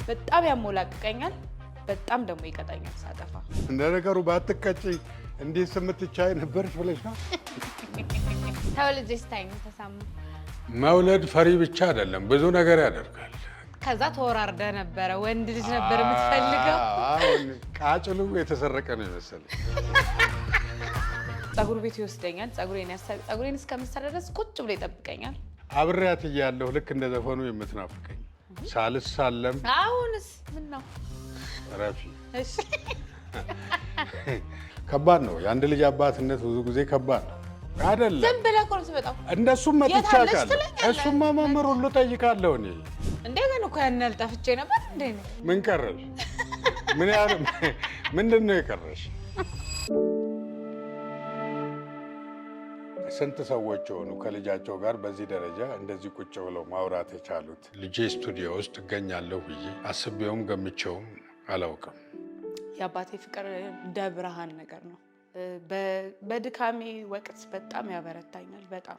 በጣም ያሞላቅቀኛል፣ በጣም ደግሞ ይቀጣኛል ሳጠፋ። እንደ ነገሩ ባትቀጪ እንዲህ ስምትቻይ ነበርሽ ብለሽ ነው። ተወልጄ ስታይኝ ተሰማ። መውለድ ፈሪ ብቻ አይደለም፣ ብዙ ነገር ያደርጋል። ከዛ ተወራርደ ነበረ። ወንድ ልጅ ነበር የምትፈልገው። አሁን ቃጭሉ የተሰረቀ ነው የመሰለኝ። ፀጉር ቤት ይወስደኛል። ፀጉሬን እስከምሰራ ድረስ ቁጭ ብሎ ይጠብቀኛል። አብሬያት እያለሁ ልክ እንደ ዘፈኑ የምትናፍቀኝ ሳልሳለም። አሁንስ ምን ነው? ረፊ። እሺ። ከባድ ነው። የአንድ ልጅ አባትነት ብዙ ጊዜ ከባድ ነው አይደለም? ዝም ብለህ እኮ ነው የምትመጣው። እንደሱም መጥቻ የት አለች አውቃለሁ። ትለኛለህ። እሱማ መምህር ሁሉ ጠይቃለሁ እኔ። እንዴ ግን እኮ ያን ያህል ጠፍቼ ነበር እንዴ ነው? ምን ቀረሽ? ምን ያህል ምንድን ነው የቀረሽ? ስንት ሰዎች የሆኑ ከልጃቸው ጋር በዚህ ደረጃ እንደዚህ ቁጭ ብለው ማውራት የቻሉት? ልጄ ስቱዲዮ ውስጥ እገኛለሁ ብዬ አስቤውም ገምቼውም አላውቅም። የአባቴ ፍቅር እንደ ብርሃን ነገር ነው። በድካሜ ወቅት በጣም ያበረታኛል። በጣም